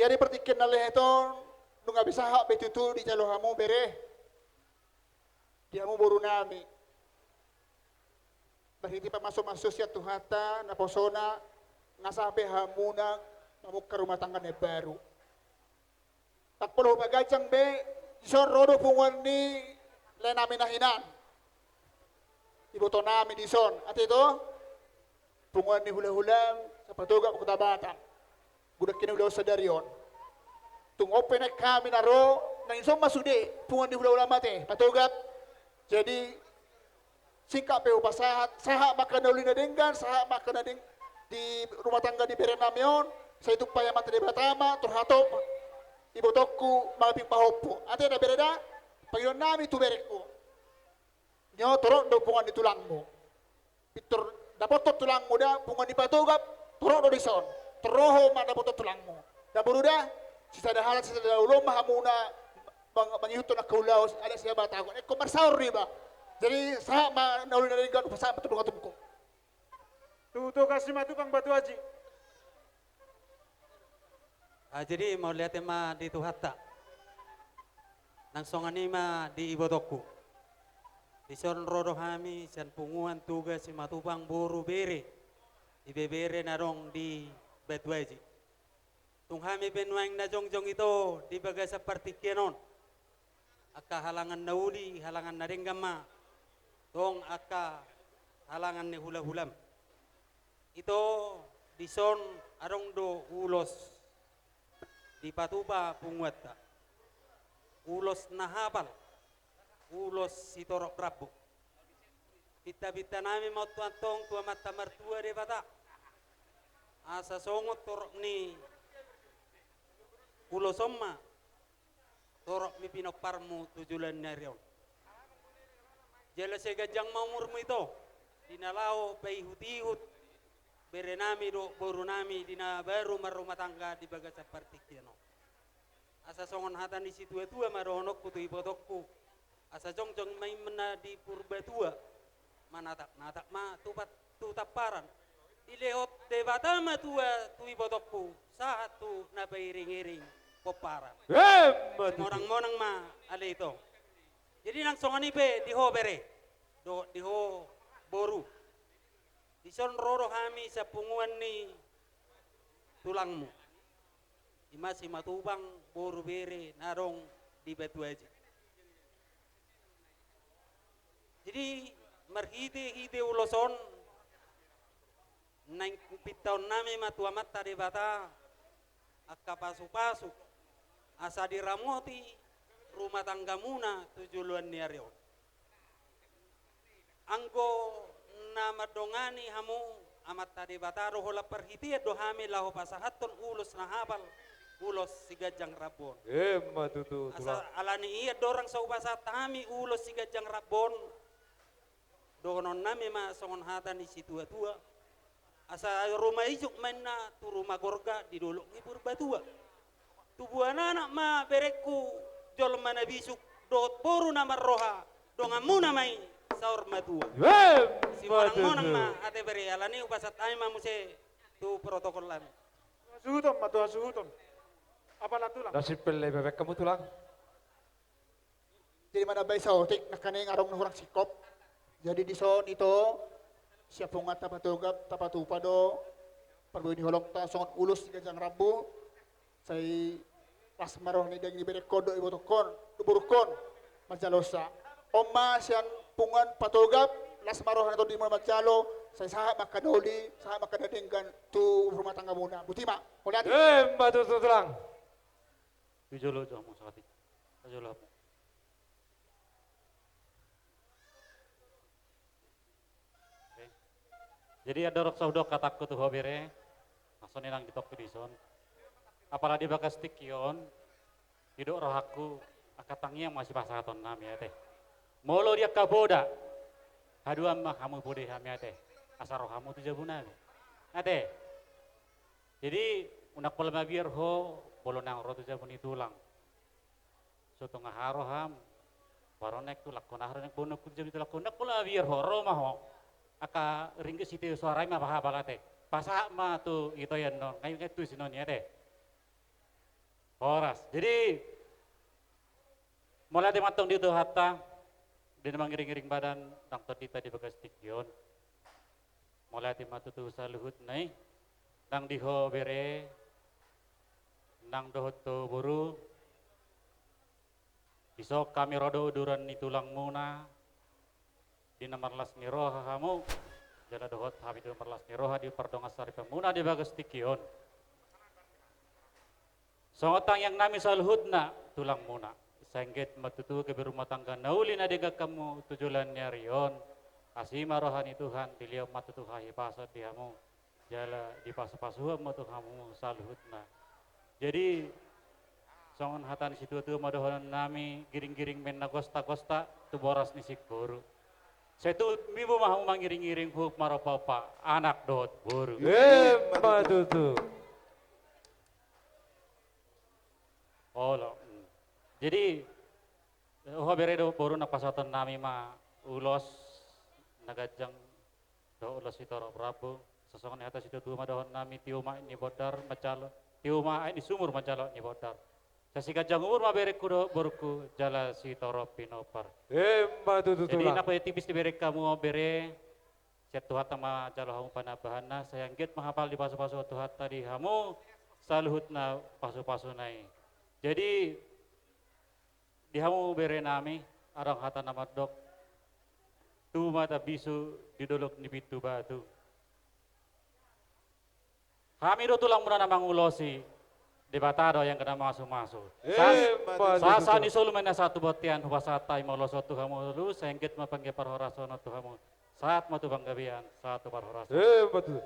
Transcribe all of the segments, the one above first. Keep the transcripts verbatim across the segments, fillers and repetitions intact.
Di ari partingkian na lehet on, nunga be sahat be tutu dijalo hamu bere, di hamu boru nami. Marhite pamasu-masu sian Tuhanta, naposona, nga sahat be hamuna mamungka rumah tangga na baru. Ndang pola hupaganjang be, dison ro do punguan ni lae nami na hinan. Iboto nami dison, ate ito? Punguan ni hula-hula, sian Patogar, Kota Batam. Godang hita ulaon sadari on. Tung on pe naeng hami na ro, na dison ma sude, punguan ni hula-hula ma ate, Patogar. Jadi, singkat pe hupasahat, sahat ma angka na uli na denggan, sahat ma angka na deng-, di rumah tangga ni bere nami on, sai tumpak Amanta Debata ma, tor hatop, ibotongku, mangaping pahompu. Ate da bere da, pangidoan nami tu berengku. Nyo torop do punguan ni tulangmu. Pintor dapothon tulangmu da, punguan ni Patogar, torop do dison. Tor ro ho ma dapothon tulangmu. Da boru da, sisada halak, sisada ulaon ma hamuna, mang-, mangihuthon angka ulaon, adat sihabatan. Ingkon marsaor do iba. Jadi, sahat ma na uli na denggan, hupasahat ma tu dongan tubungku. Tu Toga Simatupang Batu Aji. Ah, jadi mauliate ma di Tuhanta. Nang songon i ma di ibotongku. Dison ro do hami sian punguan Toga Simatupang boru bere, ibebere na adong di Batu Aji. Tung hami pe nuaeng na jongjong ito di bagasan partingkian on. Angka halangan na uli, halangan na denggan ma. Tong angka halangan ni hula-hulam. Ito dison adong do ulos dipatupa punguanta. Ulos na hapal, ulos sitorop rambu. Pinta-pinta nami ma on tu antong tu Amanta Martua Debata. Asa songon torop ni ulos on ma torop ni pinomparmu tu joloan ni ari on. Jala sai ganjang ma umurmu ito, di na laho paihut-ihut bere nami dohot boru nami di na baru marrumah tangga di bagasan partingkian on. Asa songon hata ni situa-tua ma dohononku tu ibotongku, asa jongjong ma inna di Purbatua, manatap-natap ma tu pat-, tu tamparan. Dilehon Debata ma tua tu ibotongku, sahat tu na pairing-iring pomparan. Emma tutu. Simonang-monang ma ale ito. Jadi nang songon i pe di ho bere, dohot di ho boru. Dison ro do hami sian punguan ni tulangmu. I ma Simatupang boru bere na adong di Batu Aji. Jadi, marhite-hite ulos on, naeng pintaon nami ma tu Amanta Debata angka pasu-pasu, asa diramoti rumah tanggamuna tu joloan ni ari on. Anggo na mandongani hamu Amanta Debata do, holan parhitean do hami laho pasahathon ulos na hapal, ulos siganjang rambu on. Emma tutu, asa tulang. Alani i andorang so hupasahat hami ulos siganjang rambu on, dohonon nami ma songon hata ni situa-tua. Asa ruma ijuk ma inna tu ruma gorga di dolok ni Purbatua. Tubuan anak ma berengku jolma na bisuk dohot boru na marroha, donganmuna ma i saur matua. Emma tutu. Simonang-monang ma ate bere, alani hupasahat hami ma muse tu protokol nami. Suhuton ma tu hasuhuton. Apala tulang. Nasib pelle bebek hamu tulang. Jadi manambai saotik nangkaning adong na hurang singkop. Jadi dison ito sian punguanta Patogar tapatupa do parbue ni holongta songon ulos siganjang rambu. Sai las ma roha ni daging ni berengkon dohot ibotongkon dohot borungkon manjalosa. On ma sian punguan Patogar, las ma roha na tondimuna manjalo, sai sahat ma angka na uli, sahat ma angka na denggan tu rumah tanggamuna. Botima, mauliate. Emma tutu tulang. Tu jolo jo hamu saotik. Tu jolo hamu. Oke. Jadi andorang so hudok hatangku tu ho bere, songon i nang didokku dison. Apala di bagas tingki on, didok rohangku, angka tangiang ma sipasahaton nami ate. Molo di angka poda, haduan ma hamu podai hami ate. Asa ro hamu tu jabu nami. Ate. Jadi, unang pola mabiar ho, molo naeng ro tu jabu ni tulang. So tung aha roham, baru naeng tulangkon aha ro naeng boanonku tu jabu ni tulangkon, unang pola mabiar ho, ro ma ho. Angka ringgit sitio soara i ma pahapal ate. Pasahat ma tu ito ian on, ngai ngai tu sinon i ate. Horas. Jadi, mauliate ma antong di Tuhanta, di na mangiring-iring badan, nang tondinta di bagas tingki on. Mauliate ma tutu saluhutna i, nang di ho bere, nang dohot ho boru, dison hami ro do uduran ni tulangmuna, di na marlas ni roha hamu, jala dohot hami do marlas ni roha di pardongansaripeonmuna di bagas tingki on. Songon tangiang nami saluhutna tulang muna. Sai anggiat ma tutu gabe rumah tangga na uli na denggan hamu tu joloan ni ari on. Asi ma roha ni Tuhan, dilehon ma tutu hahipason di hamu. Jala dipasupasuhon ma tu hamu saluhutna. Jadi, songon hata ni situatua ma dohonon nami, giring-giring ma inna gosta-gosta, tu boras ni singkoru. Sai tu mibu ma hamu mangiring-iring huhut marompa-ompa, anak dohot boru. Emma tutu. Olo. Jadi, ho bere dohot boru, na pasahaton nami ma ulos na ganjang dohot ulos sitorop rambu. Songon ni hata situatua ma dohonon nami, tiur ma aek ni bondar manjalo, tiur ma aek ni sumur manjalo aek ni bondar. Sai siganjang umur ma berengku dohot borungku, jala sitorop pinompar. Emma tutu tulang. Jadi, na pola tipis di bereng hamu bere, sian Tuhanta ma jalo hamu panambahanna, sai anggiat ma hapal dipasupasu Tuhanta di hamu saluhutna pasupasuna i. Jadi, di hamu bere nami, adong hata na mandok, tubu ma tambisu di dolok ni pintu batu. Hami do tulang muna na mangulosi, Debata do yang na mamasumasu. Emma tutu tulang. Sahat-sahat ni solu ma inna sahat tu bontean, hupasahat hami ma ulos on tu hamu, sai anggiat ma panggabean parhorasan on tu hamu. Sahat ma tu panggabean, sahat tu parhorasan. Emma tutu.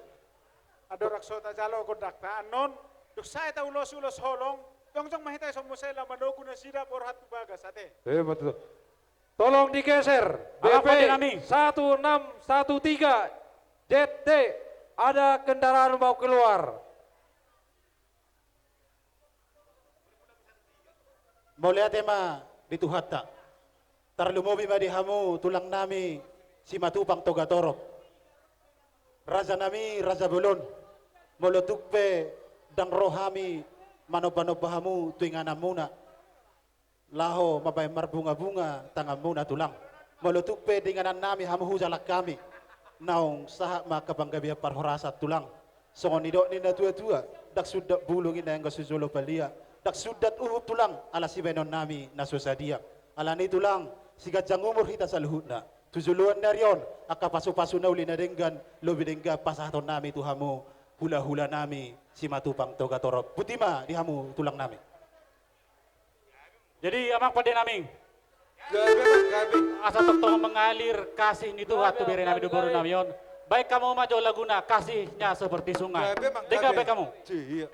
Andorang so tajalo gondangta annon, dung sae taulosi ulos holong, jongjong ma hita i, songon muse laho manogu nasida borhat tu bagas ate. Emma tutu. Tolong digeser. B P satu enam satu tiga Z D, ada kendaraan mau keluar. Mauliate ma di Tuhanta. Tarlumobi ma di hamu tulang nami Simatupang Togatorop. Raja nami, raja bolon. Molo tung pe ndang ro hami manomba-nomba hamu tu inganan muna, laho mambahen marbunga-bunga tangan muna tulang. Molo tung pe di inganan nami hamu hujalang hami, naung sahat ma angka panggabean parhorasan tulang. Songon nidok ni na tua-tua, ndang sundat bulung inna anggo so jolo palia, ndang sundat uhum tulang ala sibahenon nami na so sadia. Alani tulang, siganjang umur hita saluhutna. Tu joloan ni ari on, angka pasupasu na uli na denggan, lobi denggan pasahaton nami tu hamu, hula-hula nami Simatupang Togatorop. Boti ma di hamu tulang nami. Jadi, amang pande nami. Gabe, Amang, gabe. Asa tongtong mengalir kasih ni Tuhan tu bere nami dohot boru nami on. Baen hamu ma jo laguna Kasihnya Seperti Sungai. Gabe, Amang, gabe. Denggan baen hamu. Iya.